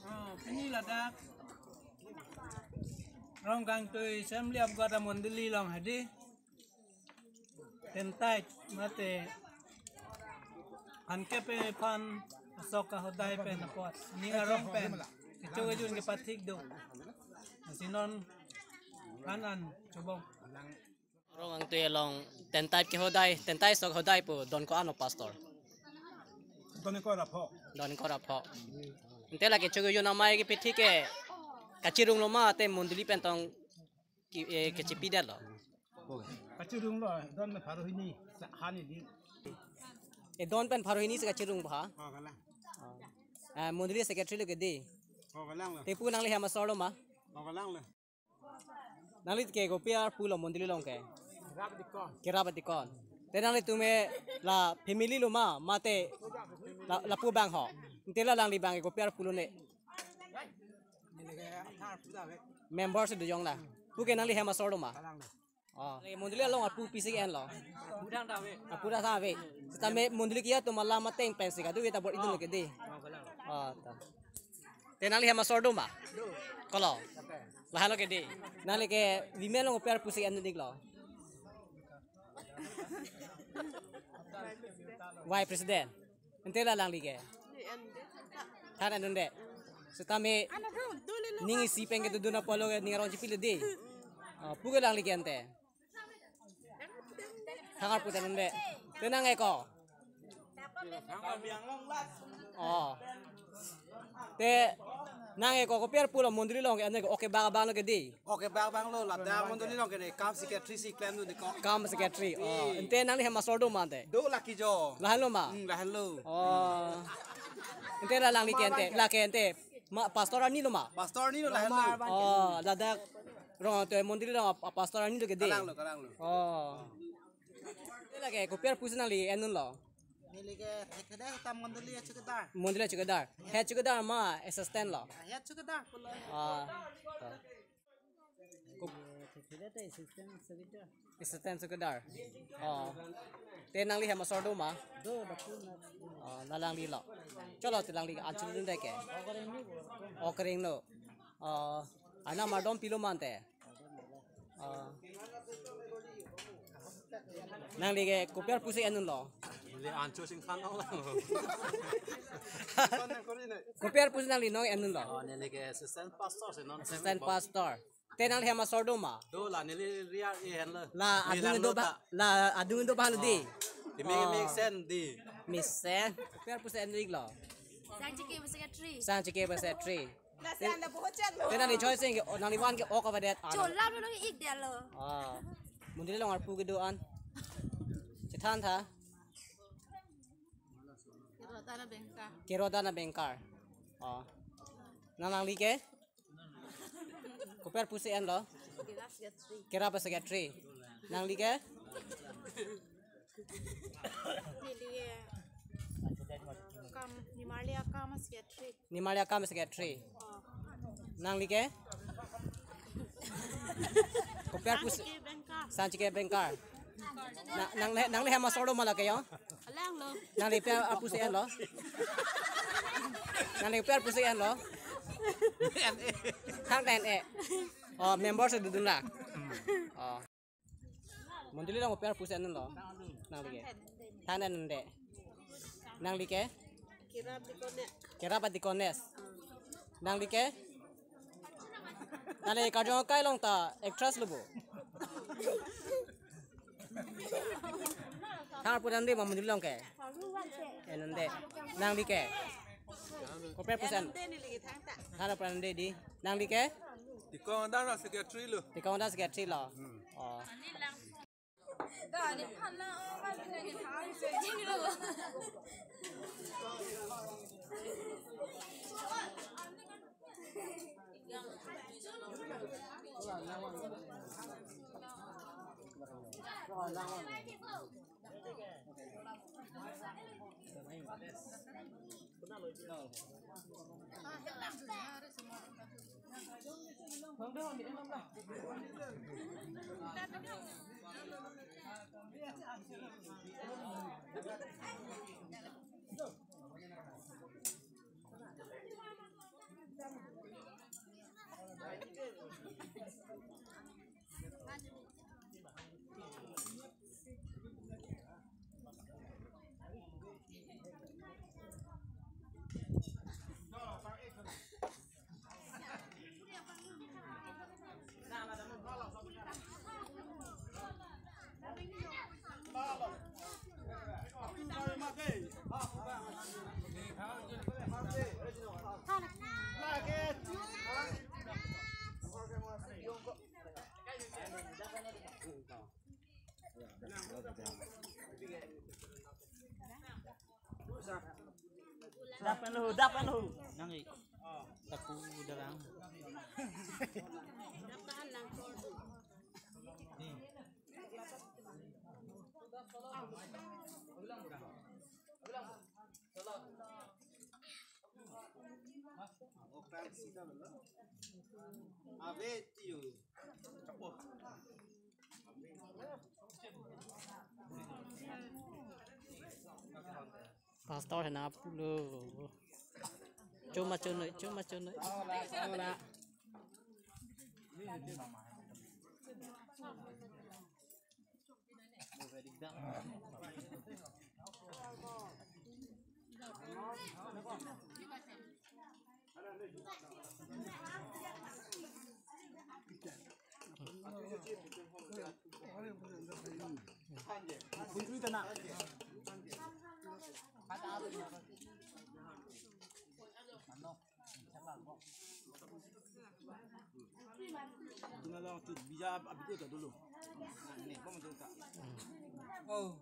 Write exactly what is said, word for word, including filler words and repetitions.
Ah, pini ladak Rongkangtui Assembly of God amondoli along hadi tentai mate anke pe phan asok kahodai pen apot ning arong pen kecho kejun kepathik do. Lasi non phan an chobong. Rongkangtui along tentai kehodai, tentai sok hodai pu don ko-an lo pastor? Don ko ra pho. Don ko ra pho. Ante la kecho kejun amei kepathik ke kachirung lo ma te mondoli pen tong ki, eh, kechipi det lo? Kachirung lo, don pen pharo hini, sa-, hani di. Eh, don pen pharo hini si kachirung ba? Oh, kalang. Ah, mondoli secretary lo ke di. Oh, kalang lo. Te pu nangli hem asor lo ma? Oh, kalang lo. Nangli ke kopi arpu lo mondoli along ke? Kerap dikon. Kerap dikon. Te nanglitum ke la family lo ma, mate la, lapu abang ho? Ante la nangli abang ke kopi arpu lo ne? Member si dujong la. Pu ke nangli hem asor lo ma? Oh, le mondoli along arpu pisi ke-en lo? Apu tangta ave. Sitame mondoli ke-en atum alam ateng pensi kadu kita bor idun ke di. Oh, ta. Te nangli hem asor do ma? Kolo. Lahenlo ke di. Nangli ke women along kopi arpu si en dik lo? Vice President. Ante la nangli ke? Than en un-e. Sitame ning isi pen kedodun apotlo ke ning arong chipilo di. Ah, pu ke nangli ke ante? Thangar pu than un-e. Te nang eko? Oh. Te nang eko kopi arpu lo mondoli along ke, ante ok kebak abang lo ke di? Ok kebak abang lo, ladak mondoli along ke ne kam secretary si klemdun dikon. Kam secretary. Oh. Ante nangli hem asor do ma ante? Do, lake jo. Lahenlo ma? Hmm, lahenlo. Oh. Ante la nangli ke ante, la ke ante ma pastor arni lo ma? Pastor arni lo, lahenlo. Oh, ladak Rongkangtui mondoli along a, a pastor arni lo ke di? Kalang lo, kalang lo. Oh. Te la ke kopi arpu si nangli en un lo? Neli ke head, head ta mondoli a chowkidar. Mondoli a chowkidar. Head chowkidar ma assistant lo? Head chowkidar pulo. Ah. To. Ko-, head ta assistant chowkidar. Assistant chowkidar. Oh. Te nangli hem asor do ma? Do, dapu na. Oh, la nangli lo. Cholo te nangli an chulu dun de ke? Okring lo. Oh, ana mardom pilo ma ante? Ah. Nangli ke kopi arpu si en un lo? Neli ancho sing than ong lang lo. Kopi arpu si nangli non en un lo? Oh, neli ke assistant pastor si non. Assistant pastor. Te nangli hem asor do ma? Do, la neli riar i henlo. La adung do ba, la adung do ba lo di? Imi, oh, Mesen di. Mesen. Kopi arpu si en dik lo? Sangchike pu secretary. Sangchike pu secretary. Te nangli choice ke, oh, nangli van ke ok avadet. Chola lo ik dia lo. Ah. Mondoli along arpu kedo-an chethan tha. Keroda na bengkar. Keroda na bengkar. Oh. Nang, nangli ke? Kopi arpu si en lo? Kerap secretary. Kerap secretary. Nangli ke? Neli ke kam, nimarli akam secretary. Nimarli akam secretary. Oh. Nangli ke? Kopi arpu si? Sangchike bengkar. Sangchike bengkar. Na, nang le, nangli hem asor do ma la ke yo? Alang lo. Nangli kopi arpu si en lo? Nangli kopi arpu si en lo? Than en-e. Oh, member si dodun la. Oh. Mondoli along kopi arpu si en lo? Nangli ke? Than en un-e. Nangli ke? Kerap deaconess. Kerap deaconess. Nangli ke? Nangli karjong akai along ta actress lo bo. Than arpu than un-e ma mondoli along ke? En un-e. Nangli ke? Kopi arpu si en? Than arpu than un-e di. Nangli ke? Deacon adar secretary lo. Deacon adar secretary lo. Hmm. Oh. Dapan lo, dapan lo. Nang i. Taku dalang. Ave tio. Pastor hena pulo. Choma chonoi, choma chonoi. Hola, hola. Tinggal lang tu bija abis tu dulu. Ni, kamu tu tak? Oh.